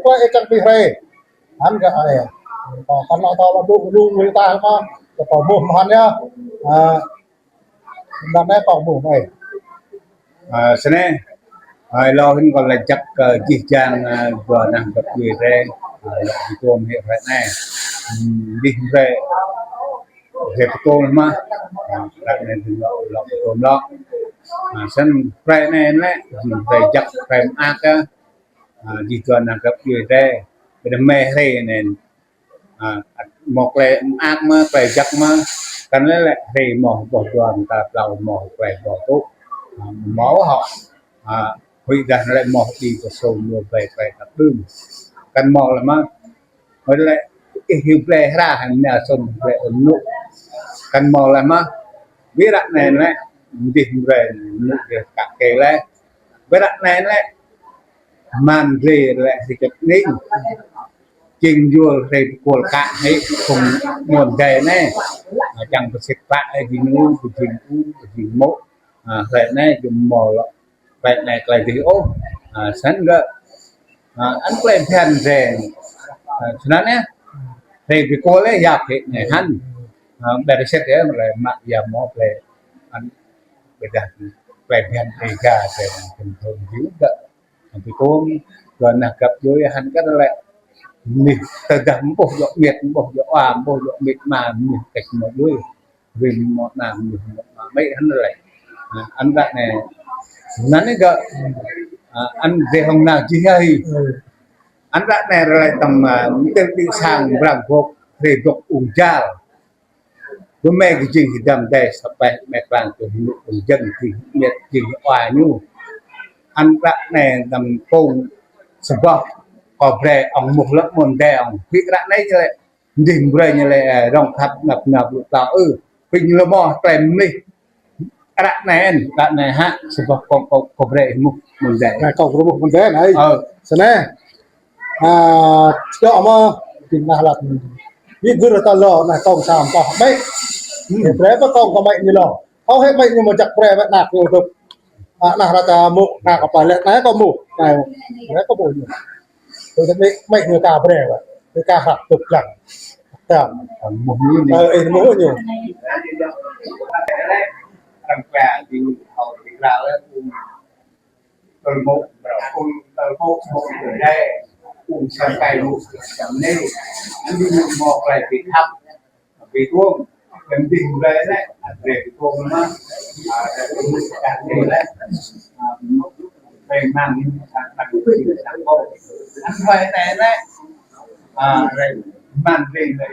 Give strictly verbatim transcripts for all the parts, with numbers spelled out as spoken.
Klei ih čiăng bi hriê. Anăn kơ ai. Kâo kăn lŏ thâo lŏ ƀuh lu mnuih ta mă. Kơ kâo ƀuh mơh anăn yơh. Ơ, anăn anei kâo ƀuh mơh. Ơ, snei. Ơ, êlâo hĭn kâo lač jăk kơ jih jang, ơ, dua nah găp djuê drei. Ơ, lŏ bi tuôm hĕ hruê anei. Hmm, jih drei. Drei bi tuôm mă. Ơ, ară anei drei lŏ, lŏ bi tuôm lŏ. Ơ, snăn hruê anei lĕ, drei jăk hruê mơak yơh. Ơ, jih dua nah găp djuê drei. Ƀiădah mei hriê anei. Ơ, mâo klei mơak mơh, klei jăk mơh. Kăn lĕ lĕ hriê mâo boh dua mta tlâo mâo klei boh tŭ. Ơ, mâo hŏ. Ơ, huĭ dah lĕ mâo đi kơ sô mâo bai klei tăp đưm. Kăn mâo lĕ mơh. Huĭ lĕ ih hiu blei hra hăng mia sôn blei ŭn nŭ. Kăn mâo lĕ mơh. Bi ară anei lĕ, mdih mrei nŭ dih kăk kê lĕ. Bi ară anei lĕ, man drei lĕ hriê čăt ning. Jing yuôl hriê pkôl kă hĕ phung muôn dê anei. Čiăng bi sĭt pă hĕ jing u, jing u, jing mô̆. Ơ, hruê anei jing mâo lŏ. Klei anei klei dih ôh. Ơ, snăn gơ̆. Ơ, anăn klei bhiăn drei. Ơ, snăn yơh. Hriê bi kôl yơh yap hĕ anei hăn. Ơ, ƀiădah sĭt yơh, klei mă yap mâo klei. Anăn ƀiădah klei bhiăn Dega drei jing thŭn jing gơ̆. Bi tuôm, dua nah găp djuê hăn kơ lĕ. Mnuih tơdah mboh djŏ miêt, mboh djŏ wa, mboh djŏ miêt ma, mnuih kĕč mâo djuê. Rim mâo anăn, mnuih mâo ma, mei hăn lĕ. Ơ, anăn ară anei. Anăn anei gơ̆, ơ, anăn drei hŏng nah jih hĕ. Anăn ară anei lĕ tăm, ơ, mtĭr đĭ sang brang bôk, hriê dôk ung jal. Bi mei kơ jing hđăm dei sa peh mei klang kơ hmư̆ kơ jơ̆ng jing miêt jing wa ñu. Anăn ară anei tăm kông sbah kâo brei ŏng mŭt lŏ môn dei ŏng. Bi ară anei ñu lĕ, mdih mrei ñu lĕ, ơ, rŏng khăp năp năp lu tlâo ư. Bi ñu lŏ mâo klei mlih. Ară anei, ară anei hă, sbah kông kâo, kâo brei mŭt môn dei. Kâo brei mŭt môn dei anei. Ơ. Snei. Ơ, čŏ mơh, bi nah lăp. Bi gĭr ta lŏ, nah kông sa mpah mei. Hmm. Brei pơ kông kơ mei ñu lŏ. Kâo hĕ mei ñu mâo jăk brei mei anak ñu tŭ. Ơ, nah rata mŭt, nah kơ pă lĕ, nah kâo mŭt. Nah, nah kâo mŭt ñu. Tui mei, mei ñu ka brei mei. Mei ka hrăp tŭ lăng. Tam. Mŭt ñu anei. Ơ, ih mŭt ñu. Arăng pia di hŏng di krao lĕ, um, tơl mŭt, brei um, tơl mŭt, mŭt tơl dei, um, sang kai mŭt, sang anei. Anăn ñu mâo klei bi khăp, bi tuôm, klei mdih mrei lĕ, drei bi tuôm mơh, ơ, drei bi tuôm mơh, ơ, drei mang, ơ, ơ, ơ, klei anei lĕ, ơ, drei mang drei lĕ,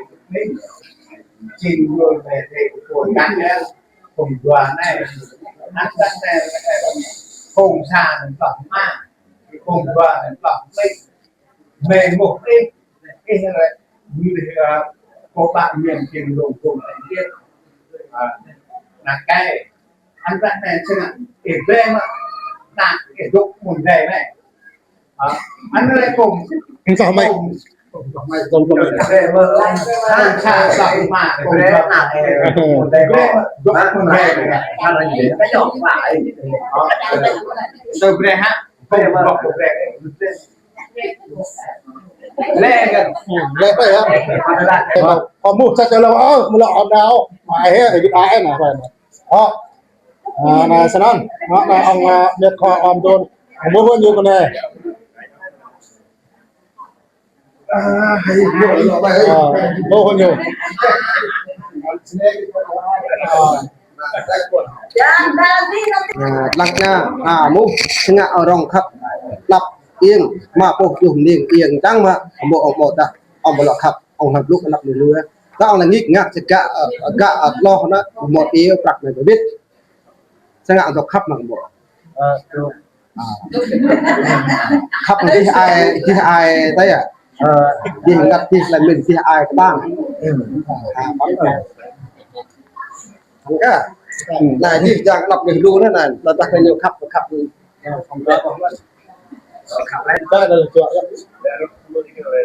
jing yuôl drei, drei bi tuôm kă lĕ. Kông dua anei, anăn anei, kông sa anăn tloh ma, kông dua anăn tloh mei, mei mŭt ih, ih lĕ, mnuih, ơ, kông bă miên kiên lông kông anăn yơh, ơ, anăn kei, anăn anei snăn, ih brei mă, anăn ih dôk môn dei mei. Ơ, anăn lĕ kông. Kông mei. Kông mei. Kông mei. Lĕ kơ. Lĕ kơ yơh. Kâo mŭt sa čô lŏ, ơ, mlŏ ôh nao. Mă hĕ, ih gĭt ai na, ai na. Ơ. Ơ, anei snăn. Ơ, anei ŏng, ơ, miêt kơ ŏng dôn. Mŭt ñu kơ anei. Ơ, mŭt ñu. Ơ. Ơ, dlăng ña, ơ, mŭt, si ngă rŏng khăp, lăp, iêng, ma pôh juh mniêng, iêng, dăng mă, mŭt, ŏng mŭt dah, ŏng mŭt lŏ khăp, ŏng hlăm blŭ, lăp lu lu, ơ. Dah ŏng lĕ ngĭk ngă, si gă, ơ, gă, ơ, tloh anăn, mŭt iêu, prăk anăn, bit. Si ngă dôk khăp mă mŭt. Ơ, Khăp jih ai, jih ai tơ ya. Ơ, jih ngăt jih lăn mĭn jih ai ktang. Ơ, păng, ơ. Păng ka. Nah, jih jang anăp jih lu anăn, anăn. Tơdah kơ ñu khăp, khăp. Khăp leh. Khăp leh.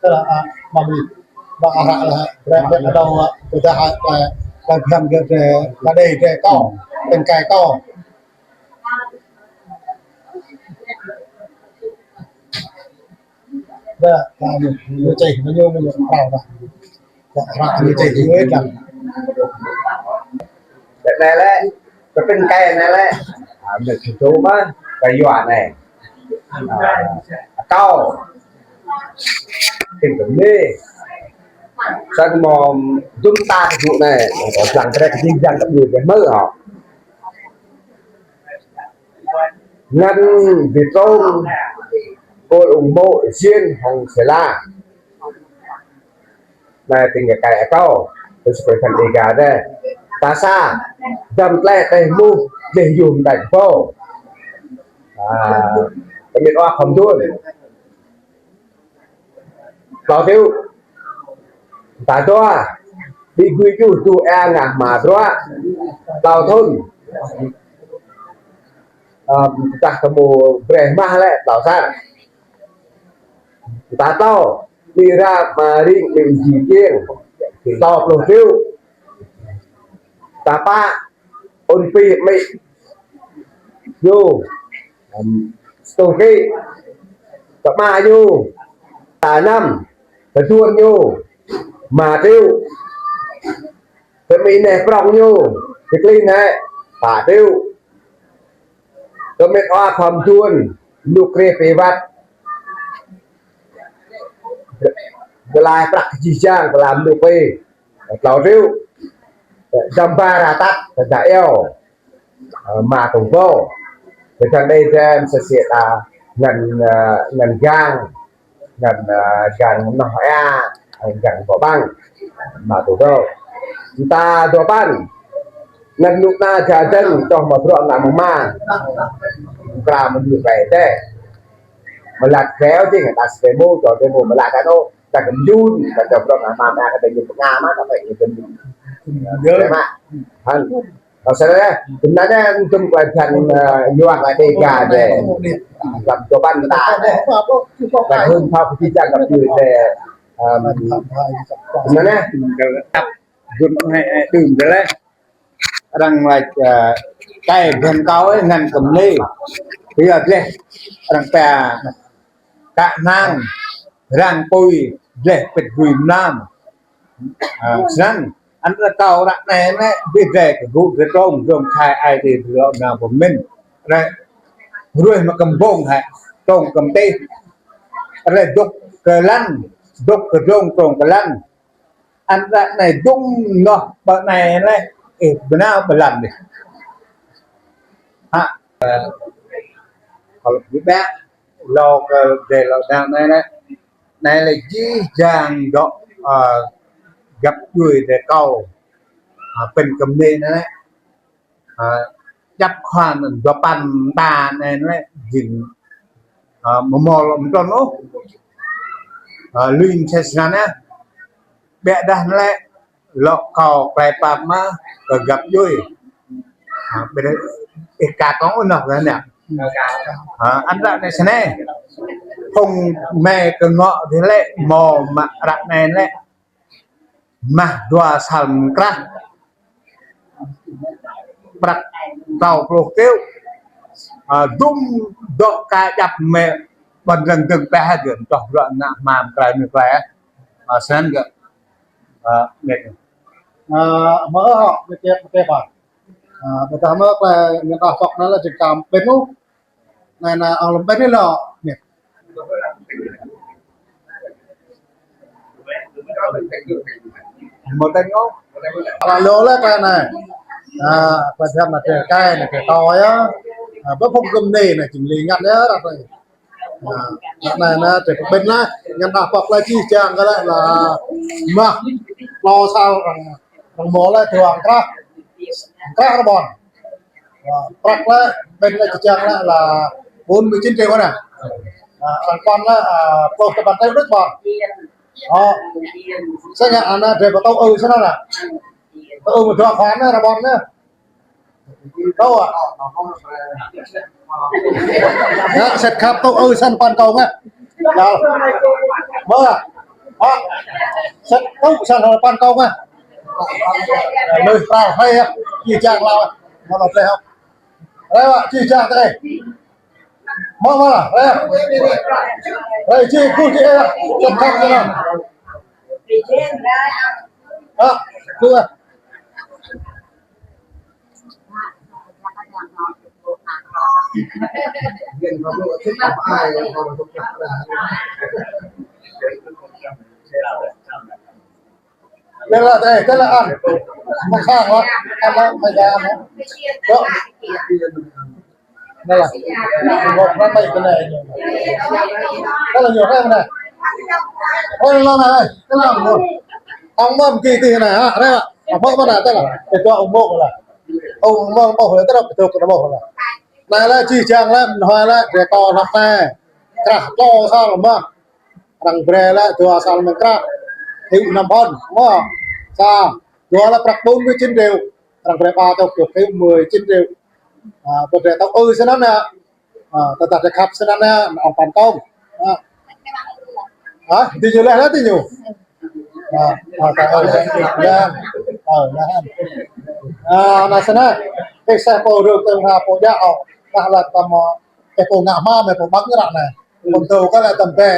Ơ, ơ, mami. Ba ară lah, brei brei adau, ơ, ƀiădah, ơ, ba bhiăn kơ drei, ba dei drei kâo, tĭng kai kâo. Ba, ba ñu, ñu čih, ñu, ñu, ñu prao ba. Ba ară ñu čih, ñu êdah. Dĕ anei lĕ, kơ tĭng kai anei lĕ. A, mnơ̆ng čô mơh, kơ yua anei. A, kâo. Tĭng kơ mni. Snăn mâo dŭm ta kơ jŭ anei. Kâo srăng brei kơ jih jang kơ ñu brei mơh hŏ. Ngăn bi trông kôl ung mô̆ Jin hŏng Sela. Anei tĭng kơ kai akâo, tui si klei bhiăn Đêga dê. Ta sa, dăm tlĕ teh muh, dleh yuôm đač bâo. A, kmit ôh khŏm dul. Tlâo tiu. Ta dua, bi gui juh duh êa ngă hma bruă. Tlâo thŭn. Ơ, tah kơ mâo brei mah lĕ, tlâo sa. Ta tlâo, bi ră ma ring bi ji kiêng. Tlâo pluh tiu. Ta pă, ôn pi mĭ. Yo. Ưm, stung ki. Kơ ama ñu, ta năm. Kơ duôn ñu, ma triệu. Kơ mi neh prŏng ñu, ti klin hĕ, pă triệu. Kơ mĭt wa khua mduôn, mnuk krê pê wăt. Kơ lai prăk jih jang, kơ lam mnuk pê, tlâo triệu. Dăm ba ra tăt, kơ da eo. Ơ, ma tông pô. Kơ dăng đei dăm sa siê ta ngăn, ơ, ngăn gang, ngăn, ơ, gang noh ea, ngăn gang bŏ băng. Ma tông pô. Ta dua păn. Ngăn nuk na ja dăng, toh ma bruă na mma. Kra mă nuk bai te. Mă lăk keo ti ngăn ta demo, to demo mă lăk kano. Ta kăm jun, ta dua bruă na ma, ma ka ta ñu pơnga ma, ta bai ñu kăm jun. Hăn. Kâo srăng, ơ, tŭm anăn, tŭm klei bhiăn, ơ, yuak klei Dega dê. Hlăm dua păn ta. Klei hưn thâo kơ jih jang găp djuê dê. Ơ, tŭm anăn, ơ. Gŭt hĕ, hĕ, tŭm dê leh. Arăng lač, ơ, klei bhiăn kâo, ơ, ngăn kơ mni. Kyua dleh arăng pia kă hnang, răng pui, dleh pĭt gui mlam. Ơ, snăn, anăn kâo ară anei lĕ, bi drei kơ gŭ drei trông, drông Thai ai ti drông nao pơmĭn. Drei ruih mă kăm bông hĕ, trông kăm tih. Drei dôk kơ lăn, dôk kơ drông, trông kơ lăn. Anăn ară anei dŭm noh ƀơ anei lĕ, ih, bơnao ƀơ lăn dih. Hă, ơ, kâo lŏ bi ƀă, lŏ kơ drei lŏ nao anei lĕ. Anei lĕ jih jang dôk, ơ, găp djuê drei kâo. Ơ, pĭn kơ mni anei lĕ. Ơ, djăp khua anăn dua păn ta anei lĕ jing, ơ, mâo lŏ mtrŭn ôh. Ơ, lui msĕ snăn ah. Ƀiădah lĕ lŏ kâo klei pap mă kơ găp djuê. Ơ, ƀiădah ih ka kông ôh noh kơ anei. Ơ, anăn ară anei snei. Phung mei kơ ngŏ dih lĕ mâo mă ară anei lĕ. Mah dua sal mkrah. Prăk tlâo pluh triệu. Ơ, dŭm dôk ka djăp mĕ ƀăn răng dơ̆ng peh hă, dơ̆ng toh bruă ngă hmam klei anei klei. Ơ, snăn gơ̆. Ơ, mĕt. Ơ, mơ̆ hŏ, mĕt, mĕt, mĕt. Ơ, ƀiădah mơ̆ klei ngăn ah pŏk anăn lĕ jing kăm pĭn ôh. Anei, anei, ơ, lăm pĭn lĕ lŏ. Anei. Mâo tĕng ôh. Ala lŏ lĕ klei anei. Ơ, klei bhiăn anei drei kai anei drei kâo yơh. Ơ, ƀơ phung kơ mni anei jing li ngăn yơh, ră anei. Ơ, ră anei anei drei pơmĭn leh. Ngăn ah pŏk leh jih jang kơ leh lah. Mah. Tlâo sal arăng, arăng mâo leh dua mkrah. Mkrah arăng ƀuăn. Ơ, prăk leh, pĭn leh, jih jang leh lah bốn mươi chín triệu anei. Ơ, arăng ƀuăn leh, ơ, pluh dua păn triệu đuč ƀuăn. Ơ, snăn anăn drei ƀu tŭ ư snăn anăn. Tŭ ư mă dua khoản anăn, arăng ƀuăn anăn. Tŭ ah. Yơh, sĭt khăp tŭ ư snăn păn kông ah. Dal. Mơ̆ ah. Ơ, sĭt tŭ snăn păn kông ah. Lui prăk hei ah. Jih jang leh. Mâo lŏ leh hŏ. Rei wă, jih jang tơ. Mâo, mâo lah, rei. Rei, jih, guh, jih, ơ. Sĭt khăp snăn. Ơ, guh, ơ. Leh lah, tơ, tơ lah, ăn. Mă khăng lah, ăn lah, mă ya, ăn lah. Dôk. Leh lah. Mâo prăk mă kơ anei. Tơ lah, ñu, rei mă anei. Ơ, leh lah, tơ lah, ñu. Ŏng mơ̆ kơ ti anei, hă, rei mă. Mâo mă anei, tơ lah. Ơ, dôk ŏng mâo lah. Ŏng mâo, mâo, tơ lah, dôk ŏng mâo lah. Anei lah, jih jang lah, mnuih lah, drei kâo lah anei. Krah tlâo sal mơh. Arăng brei leh dua sal mơ̆ng krah. Hyu năm păn. Mâo. Sa. Dua leh prăk bốn mươi chín triệu. Arăng brei ba chục, hyu mười chín triệu. Ơ, ƀơ drei tŭ ư snăn anăn. Ơ, tơdah drei khăp snăn anăn, ŏng păn kông. Ơ. Hă? Ti ñu leh lah ti ñu. Ơ, ơ, ta ơ, leh. Ơ, leh. Ơ, anăn snăn. Ti seh pô rơ̆k tơ̆ng ha pô djă ôh. Kah leh tăm, ơ, ti pô ngă hmam, ti pô ƀăng ră anei. Mơ̆ng tơ kơ lĕ tăm bĕ,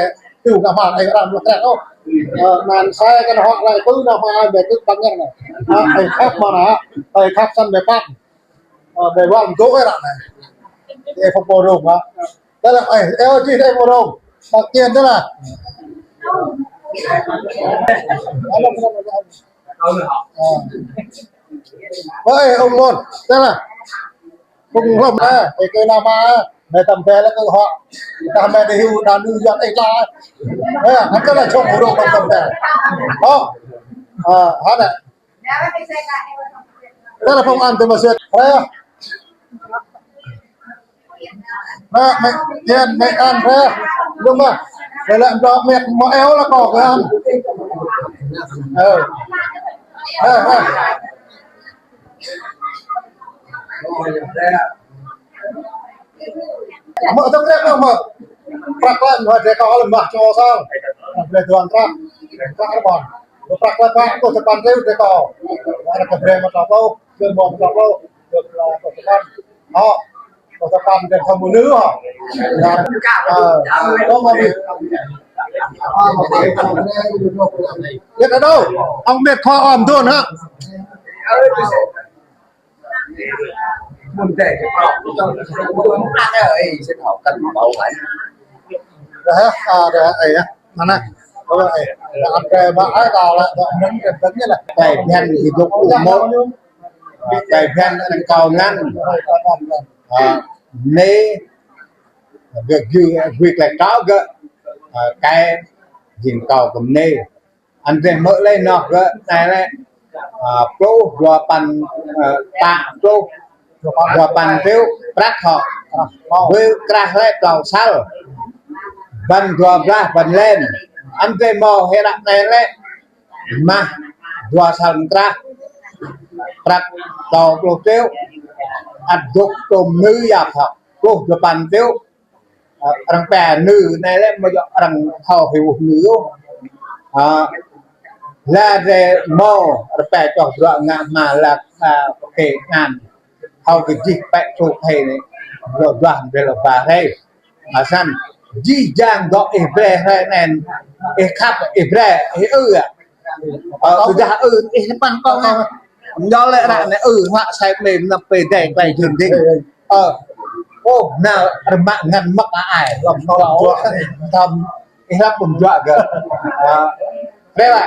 tu ngă hma ai ram lu trek ôh. Ơ, nan sai kơ hŏk lai tu ngă hma ai bĕ tu păng ñang nă. Ơ, ai khăp mă nă, ai khăp săn bĕ păng. Ơ, bĕ wal mdô ai ram nă. Ê, phong pô rông hă. Tơ lĕ, ê, ê, ơ, jih ê phong pô rông. Mă kiên tơ lĕ. Ơ. Ơ, ê, ông Môn, tơ lĕ. Phung hlăm, ơ, ê, kơ nao hma, ơ, mĕ tăm bĕ lĕ kơ hŏk. Tah mĕ dê hiu đa nư yuăn ê tla. Ơ, hăn kơ lĕ čŏng hurô kơ tăm bĕ. Ơ, ơ, hăn ơ. Tơ lĕ phung ăn tơ mă sĭt. Ơ. Mĕ, mĕ, yan, mĕ ăn hră. Lŭng mă. Mĕ lĕ mdrŏk mĕ mâo eo lă kâo kơ ăn. Ơ. Ơ, ơ. Mă tơm rek mă. Prăk lăn, mă drei kâo lăm mă čô sal. Drei duan prăk. Prăk lăn mă. Prăk lăn mă, kâo tơpăn rêu drei kâo. Mă kơ drei mă tla pô, kơ mâo mă tla pô. Kơ tơpăn. Ơ, kơ tơpăn drei thâo mơ̆ nư hă. Lăn, ơ, kâo mă bi. Ơ, mă bi. Yơh kơ đâu, ông mĕt kho ôm duôn hă. Mŭn dê, ơ, ih, sĭt hŏ, kăn mâo ƀai. Dah, ơ, dah, ơ, ơ, mơ̆ng anăn? Ơ, ơ, ơ, ăn kơ mă, ơ, kâo lĕ, kâo mơ̆ng kơ mơ̆ng anei lĕ. Klei bhiăn ih dôk ƀuh mơ̆. Ơ, klei bhiăn anăn kâo ngăn. Ơ, kâo ngăn, ngăn. Ơ, mnê, gơ̆, gơ̆, gơ̆ klei kâo gơ̆. Ơ, kâo jing kâo kơ mnê. Anăn drei hmư̆ leh noh gơ̆, anei lĕ, ơ, pluh dua păn, ơ, pă pluh dua păn triệu prăk hŏ. Wơ krah lĕ tlâo sal. Ƀăn dua blah ƀăn len. Anăn drei mâo hĕ ară anei lĕ. Mah dua sal krah. Prăk tlâo pluh triệu. Ăt dôk tôm nư yap hŏ. Pluh dua păn triệu. Ơ, arăng pia nư anei lĕ amâo djŏ arăng thâo hiu nư ôh. Ơ, leh drei mâo, arăng pia čoh bruă ngă hma leh, ơ, kơ ngăn. Thâo kơ jih pĕ čô hĕ anei. Lŏ duah drei lŏ ba hĕ. Ơ, snăn. Jih jang dŏ ih brei hĕ anăn. Ih khăp, ih brei, ih ư. Ơ, tơdah ư, ih păng kâo ngă. Ñu lĕ ară anei ư, huă sai mê, mnăm pê dê, klei jing ding. Ơ. Ôh, nao rơmă ngăn mơ̆k ai. Lăm nao lăm juă. Thăm, ih lăm ƀuôn juă gơ̆. Ơ. Rê lă.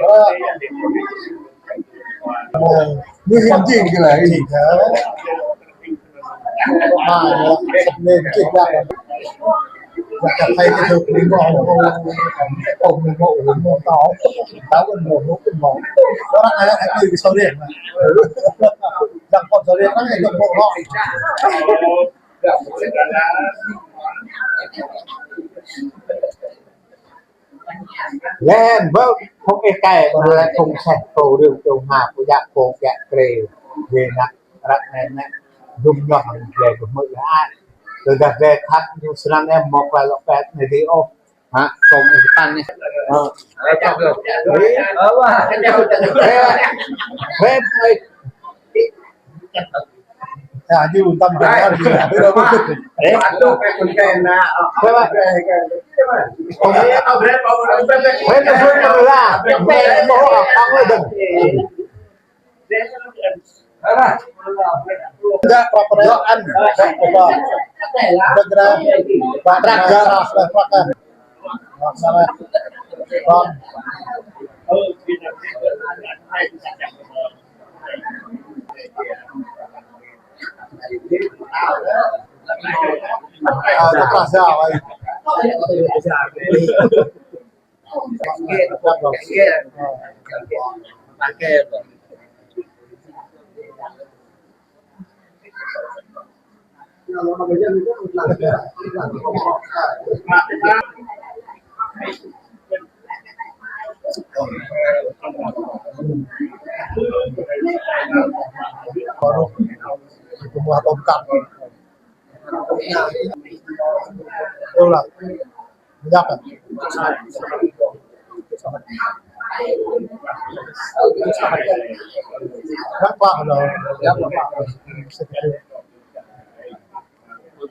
Ơ. Ñu hiam jing kơ lĕ. Ơ. Ơ, ñu lăm sĭt mê kih lă. Lă kơ thầy kơ thầy kơ mâo, ơ, mâo, mâo, mâo tao. Tao kơ mâo, mâo, mâo. Ară anei lĕ kơ sô riêng. Dăng pŏt sô riêng, anei dăng pŏt lŏ. Leh anăn ƀơ̆ phung êkei, leh phung seh, pô rêu, pô hma, pô djă, pô kiă kriê, wê năk, ară anei nĕ, dŭm nyoh, leh kơ hmư̆ leh ai. Tơdah leh khăp, ñu snăn em mâo klei lŏ pĕ, anei dih ôh. Hă, kông ih păn ih. Ơ. Ơ, wah. Ơ, wah. Ơ, wah. Ya, ñu tâm.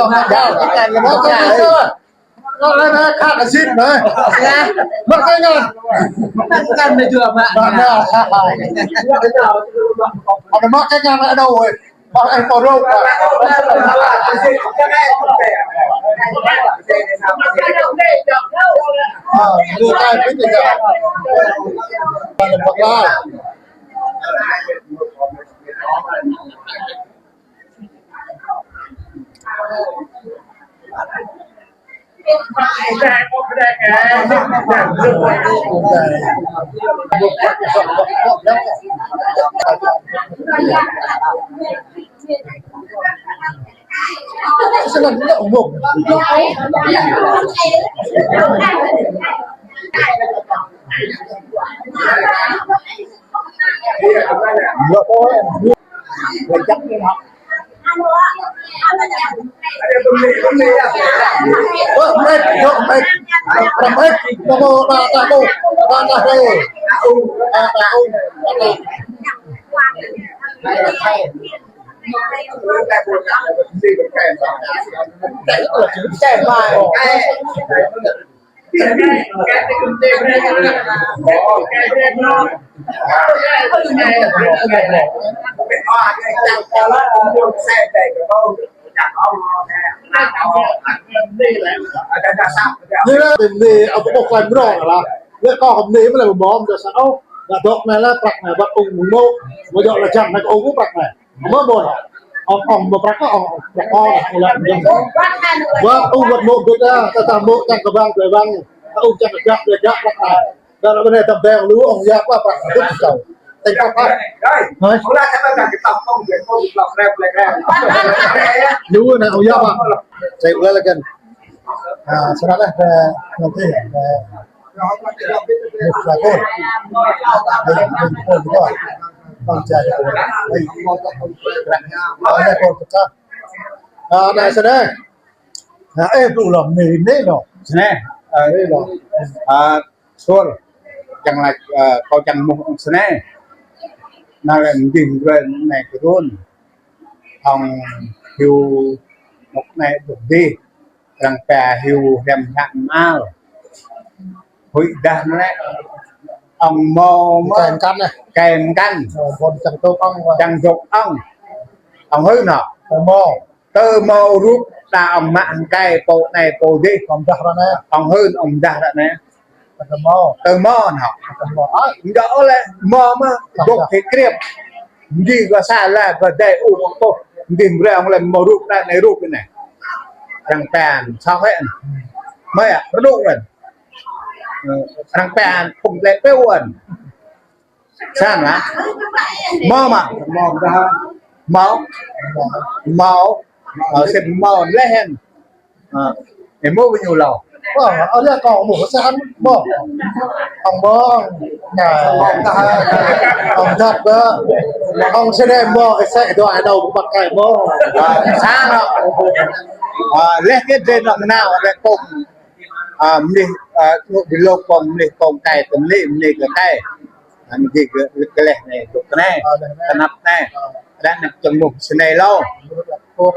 Mă cái ngăn. Mă cái ngăn. Mă cái ngăn. Mă cái ngăn ở đâu rồi? Mă cái ngăn. Ih, ti mni, ơ, ƀuh klei mrâo lah. Leh kâo mni mă leh mâo mơ̆ng sa ôh. Ngă dôk anei lah, prăk anei, wăt ung mâo. Mâo djŏ lah jăm anei ung prăk anei. Mâo mâo. Ong, ong, mâo prăk, ong, ong, prăk, ong, ong, ong. Wăt ung wăt mâo dôk ah, tơdah mâo čiăng kơ bang, kơ bang. Ung čiăng kơ gak, kơ gak prăk anei. Dah leh anei tăm bang lu ong yap lah prăk dôk kâo. Tĕng kâo prăk. Hă? Lu anei ong yap lah. Saya ulang lagi. Ah, snăn leh, eh, nanti, eh, mục là cô. Đây, đây, cô, cô. Con trai của cô. Đây. Đây, cô, cô. Ah, anei snei. Ah, ê, blŭ lŏ, mni, mni lŏ. Snei. Ah, mni lŏ. Ah, Suôr. Čiăng lač, ah, kâo čiăng mŭt ung snei. Anăn lĕ mdih mdruê anei kơ đuôn. Ong hiu mŭk anei ƀuh dih. Arăng pia hiu hriăm hriăm mơal. Huĭdah anăn lĕ. Ong mâo mơh. Kem kăn ah. Kem kăn. Ơ, ƀuôn čiăng dôk ong. Čiăng dôk ong. Ong hưn hŏ. Ơ, mâo. Tơ mâo rup ta ong mă hăng kai pô anei pô dih. Ong dah ară anei. Ong hưn ong dah ară anei. Tơ mâo. Tơ mâo hŏ. Tơ mâo. Ơ, mdŏ lĕ mâo mơh. Dah, dôk dah. Ti kriêp. Mdih gua sa lah gua dai u pô. Mdih mbrei ong lĕ mâo rup anei rup anei. Arăng pia soh hĕ. Mơh ah, rơnŭk anăn. Ơ, arăng pia phung tlĕ pêu anăn. Snăn lah. Mâo mơh. Mâo dah. Mâo. Mâo. Ơ, sĭt mâo leh hĕ. Ơ, ih mâo ƀiă ñu lŏ. Ơ, ơ, leh kâo mâo săn mâo. Ong mâo. Nah, ong dah. Ong dah ba. Ong snei mâo, ih sĕ dua anei ƀuh mă kai mâo. Ơ, săn lŏ. Ơ, leh kơ drei nŏk nao, leh kông. Ơ, mlih, ơ, ñu bi lŏ kông, mlih kông kai, kơ mlih, mlih kơ kai. Ơ, mlih kơ, kơ leh anei, dôk kơ anei. Ơ, leh anei. Knap anei. Ơ. Arăng năk čang mŭt snei lŏ.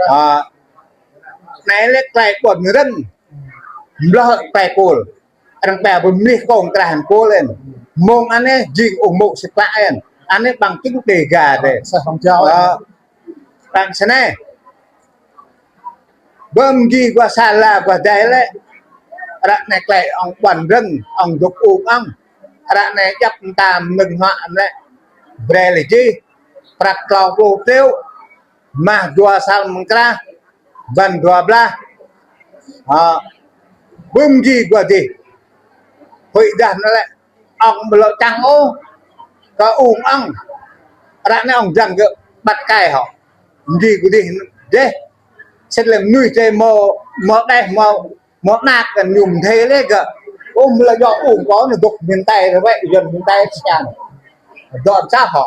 Ơ, anei lĕ klei ƀuôn rơ̆ng. Mlŏ klei kôl. Arăng pia bi mlih kông krah hŏng kôl anăn. Mơ̆ng anei jing ung mŭk si klă anăn. Anei bằng chứng Dega dê. Sa hŏng jao. Ơ, ƀăng snei. Bơm gi gua sa lah gua dai lĕ. Ară anei klei ong ƀuôn rơ̆ng, ong dôk ung ong. Ară anei djăp mta mnơ̆ng hŏ lĕ. Brei leh jih. Prăk tlâo pluh triệu. Mah dua sal mơ̆ng krah. Băn dua blah. Hă. Bơm gi gua dih. Huĭdah anăn lĕ ŏng ƀu lŏ čiăng ôh kơ ung ŏng. Ară anei ŏng dăng gơ̆ ƀăt kai hŏ. Mgi kơ dih deh. Sĭt lĕ mnuih drei mâo, mâo đeh, mâo, mâo anak kơ ñu mdê leh gơ̆. Ôm lĕ dŏ ung kơ ñu dôk mĭn tay rơwĕ, yuăn mĭn tay sian. Dŏ čah hŏ.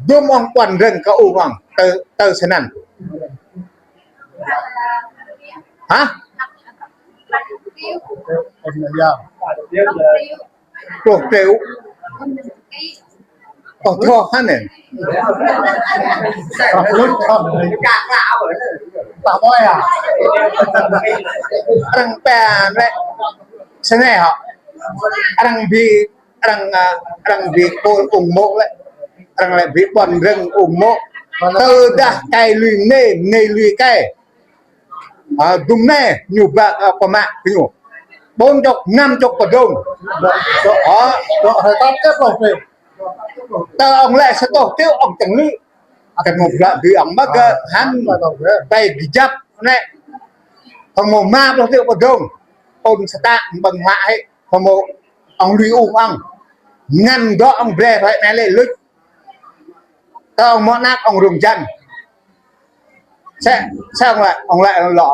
Dŭm ŏng ƀuăn rơ̆ng kơ ung ŏng. Tơ, tơ snăn. Hă? Pluh triệu. Ơ, thua hăn anei. Arăng pia lĕ snei hŏ. Arăng bi, arăng, a, arăng bi kôl ung mô̆ lĕ. Arăng lĕ bi ƀuăn rơ̆ng ung mô̆. Tơdah kai lui mnê, mnê lui kai. A, dŭm anei ñu ba, a, pơmă kơ ñu. Ƀuôn čŏk, năm čŏk pơdrông. Ơ, tơ ŏng lĕ sa êtuh triệu ŏng čiăng lui. Kơ mâo blă dưi ŏng mă gơ̆ hăn. Pai kjăp anei. Kơ mâo mă pluh triệu pơdrông. Ôn sa ta ƀơ̆ng hlăk hĕ. Kơ mâo ŏng lui ung ŏng. Ngăn dŏ ŏng brei hruê anei lĕ luč. Tơ ŏng mâo anak ŏng rŭng jăn. Sĕ, sĕ ŏng lĕ, ŏng lĕ lŏ.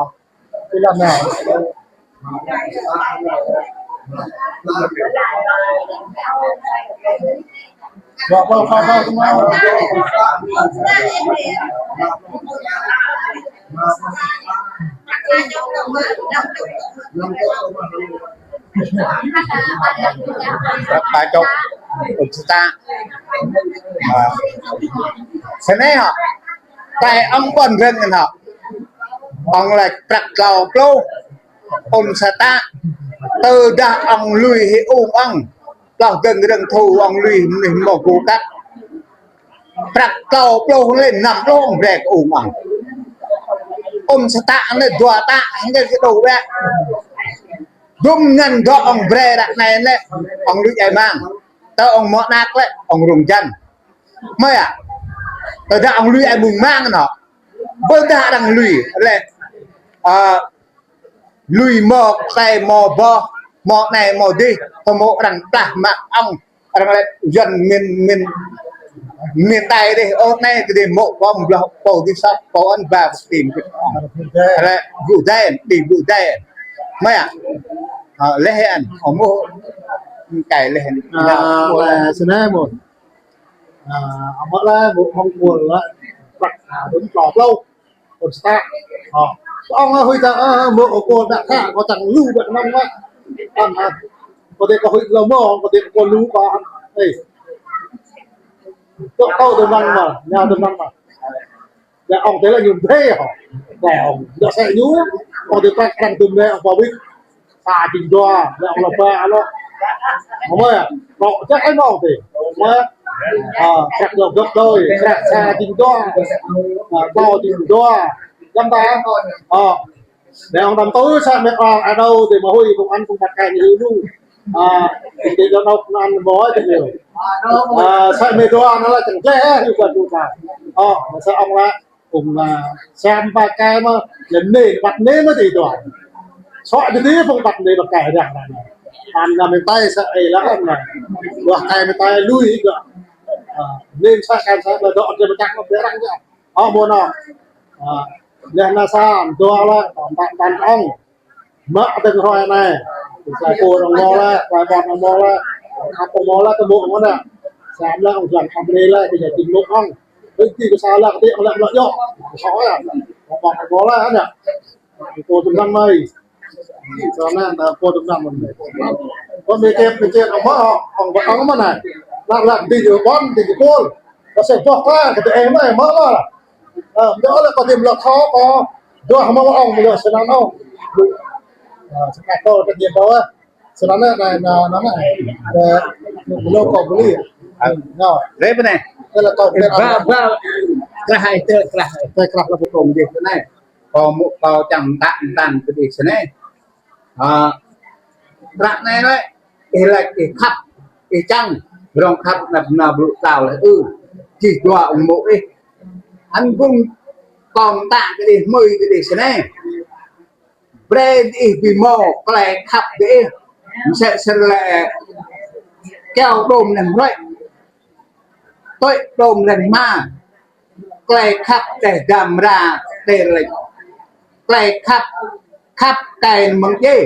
Prăk ba čŏk, ƀuôn sa ta. A, snei hŏ. Tơ ŏng ƀuăn rơ̆ng anăn hŏ. Ŏng lač prăk tlâo pluh. Ƀuôn sa ta. Tơdah ŏng lui hĕ ung ŏng. Tloh dơ̆ng rơ̆ng thu ŏng lui mnuih mâo gŭ kăt. Prăk tlâo pluh leh năm pluh ŏng brei kơ ung ŏng. Ƀuôn sa ta anei dua ta anei kơ dôk wĕ. Dŭm ngăn dŏ ŏng brei ară anei lĕ ŏng lui ai mang. Tơ ŏng mâo anak lĕ ŏng rŭng jăn. Mơh yơh. Tơdah ŏng lui ai mung mang anăn. Ƀơdah arăng lui lĕ, a, lui mâo klei mâo boh, mâo anei mâo dih, kơ mâo arăng plah mă ŏng, arăng lĕ yuăn mĭn, mĭn, mĭn tay dih, ơ, anei kơ dih mâo kơ mâo blah pô dih săp, pô ăn ba kơ tim kơ ŏng. Lĕ gŭ dai, dih gŭ dai. Mơh yơh. A, leh hĕ ăn, ơ, mâo kai leh hĕ ăn. A, leh snei mâo. A, amâo leh, mâo ŏng ƀuôn leh, prăk, a, dŭm tlâo pluh. Ƀuôn sa ta. Ơ. Ŏng, a, huĭ ta, a, mâo ŏng ƀuôn dah ta, kâo čiăng lu ƀiă knŏng mă. Ăm, a. Kâo dê kâo huĭ lŏ mâo, kâo dê kâo lu kâo, a. Ê. Tŏ tâo dơ̆ng măng mă, ñu dơ̆ng măng mă. Dah ŏng tê lĕ ñu mdê hŏ. Dah ŏng, dah sĕ ñu, ŏng tê prăk arăng dŭm leh, ŏng pô wĭt. Sa jing dua, leh ŏng lŏ ba lŏ. Mâo mơh, lŏ jăk ai mâo tê. Mâo. A, prăk lŏ găp đôi, prăk sa jing dua. A, tlâo jing dua. Dăm ta. A. Leh ŏng dăm tui sa mĕt ŏng adau tê mâo huĭ kông ăn kông ƀăt kai ñu lu. A, tê dŏ nôk năn mâo tê ñu. A, sa mĕt dua năn leh čang tleh, yu ƀuôn sa ta. A, sa ŏng leh. Ung, a, sa ƀăt kai mơh, leh anei ƀăt anei mơh ti dua. Sŏ dih phung ƀăt anei ƀăt kai răng răng. Ăn ngă mĭn tai sa ê leh ăn ngă. Dua kai mĭn tai lui gơ̆. A, anei sa kan sa ƀă dŏ drei mčak mơh răng gơ̆. Ơ, mâo nŏ. A, leh anăn sa, dua leh, ƀăt ƀăt ŏng. Mă dơ̆ng hruê anei. Klei pô arăng mâo leh, klei ƀuôn arăng mâo leh. Klei ƀuôn mâo leh, tơ mâo mơh anei. Sa leh, ŏng jang ăp anei leh, kơ jing mâo ŏng. Ƀing ti kơ sa leh, ti ŏng leh, leh yơh. Sa leh. Klei ƀuôn arăng mâo leh, anei. Pô tŭm năm anei. Sa anei, anei pô tŭm năm anei. Pô mê kep, mê kep, ŏng mâo, ŏng ƀă ŏng mâo anei. Leh leh, ti jing ƀuôn, ti jing pôl. Kơ sa boh klei, kơ ti ê mâo, mâo leh. Ơ, mdê leh kơ ti mlŏ thâo kơ. Dua hmâo ŏng, mlŏ snăn ŏng. Ơ, snăn kơ ti djiê kơ, ơ. Snăn anei, anei, anei, anei, anei. Ơ, mlŏ kơ beli. Ơ. Rep anei. Tê leh kơ ba, ba. Krah ai tê, krah ai. Tê krah leh pơkông djiê tê anei. Kơ mâo, kơ čăm tăn, tăn kơ dih snei. A, ară anei lĕ, ih lač ih khăp, ih čiăng, rŏng khăp năp nao blŭ tlao leh ư, čih dua ung mô̆ ih. Ăn ƀuôn kông ta kơ dih hmưi kơ dih snei. Brei diih bi mâo klei khăp diih. Msĕ snăn lĕ, kyâo đuôm leh mrĕ, tui đuôm leh ma, klei khăp teh dam ra tê lĕ. Klei khăp, khăp tê mơ̆ng djê.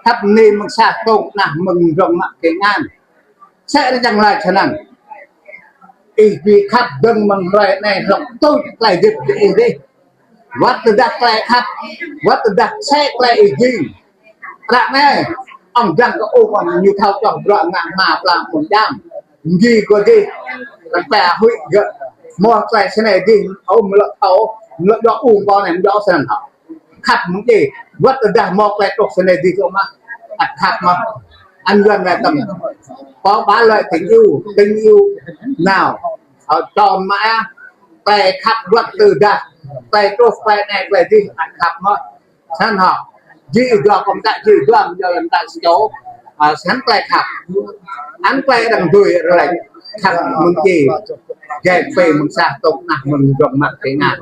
Khăp ni mơ̆ng sa tông nah mơ̆ng rŏng mă kê ngan. Sĕ rơjăng lai snăn. Ih bi khăp dơ̆ng mơ̆ng hrơi anei hlŏng tui klei dĭp ih dih. Wăt tơdah klei khăp, wăt tơdah sĕ klei ih jing. Ară anei, ŏng dăng kơ ung ŏng ñu thâo čoh bruă ngă hma pla mơ̆ng djam. Ngi kơ dih, kăn pia huĭ gơ̆. Mâo klei snei dih, ơ mlŏ thâo, mlŏ djŏ ung kơ anei, mlŏ snăn hŏ. Khăp mơ̆ng djê, wăt tơdah mâo klei truh snei dih kơ mă, ăt khăp mơh. Ăn Yuăn lĕ tăm. Kâo ba lĕ tình yêu, tình yêu nào, ơ, čŏng mă, klei khăp wăt tơdah, klei truh, klei anei, klei dih, ăt khăp mơh. Snăn hŏ. Jih dua kông tak jih dua mjâo lăn tak sčô. A, snăn klei khăp. Ăn klei arăng dưi rlĕč. Khăp mơ̆ng djê. Gai pê mơ̆ng sa tông nah mơ̆ng rŏng mă kê ngan.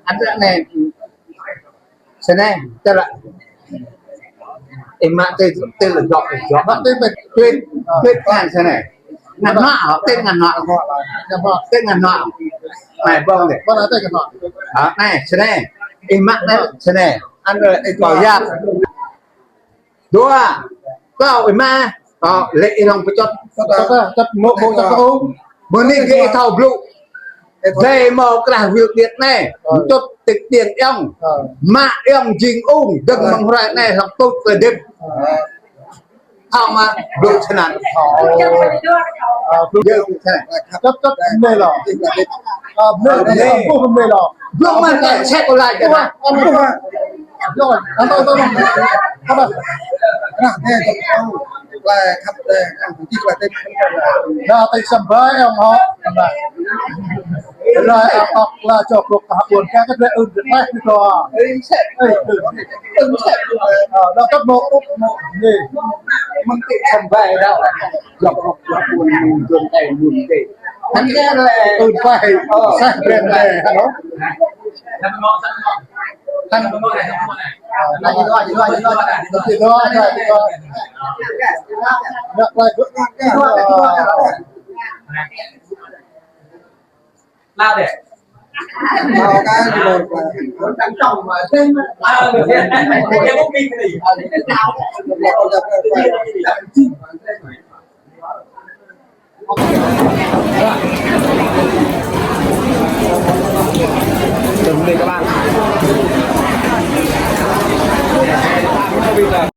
Ăn ră anei. Snei, tơlă. Ih mă tê, tê lă dŏ, dŏ. Mă tê mê. Tuyết, tuyết khan snei. Ngăn hŏ, tê ngăn hŏ. Tê ngăn hŏ. Anei ƀơ̆ng dih. Hă, anei, snei. Ih mă anei, snei. Ăn ră ih kâo yap. Dua, kâo ih mă, kâo lĕ ih hlŏng pơčŭt. Čŭt, čŭt, čŭt, mâo, mâo čŭt kâo. Mơ̆ng anei gơ̆ ih thâo blŭ. Dê mâo krah wĭl điêt anei. Čŭt tĭk điêng ayŏng. Mă ayŏng jing ung, dơ̆ng mơ̆ng hrơi anei hlŏng tuč klei dĭp. Thâo mă, blŭ snăn. Ơ, blŭ. Yơh, blŭ snăn. Čŭt, čŭt, mnê lŏ. Ơ, mnê, mnê. Ơ, mnê lŏ. Blŭ mă, sĕ kâo lač kơ. Ơ, blŭ mă. Ơ, blŭ, blŭ, blŭ. Ơ, blŭ. Nah, anei, klei khăp, klei khăp, klei khăp. Nah, tê săm bai, ơ, hŏ. Nah. Klei khăp, klei čŏk, klei khăp, klei khăp, klei ưn, klei khăp, klei khăp. Ơ, ơ, ơ, dah kăt mâo ŭp, mâo, anei. Mơ̆ng tê săm bai dah. Jŏk, jŏk, jŏk, ƀuôn, ƀuôn, ƀuôn, ƀuôn, ƀuôn, ƀuôn. Hăn kơ lĕ. Ơ, ƀai. Ơ. Sa brand lĕ, hă? Hăn. Lao deh. Chào mừng các bạn.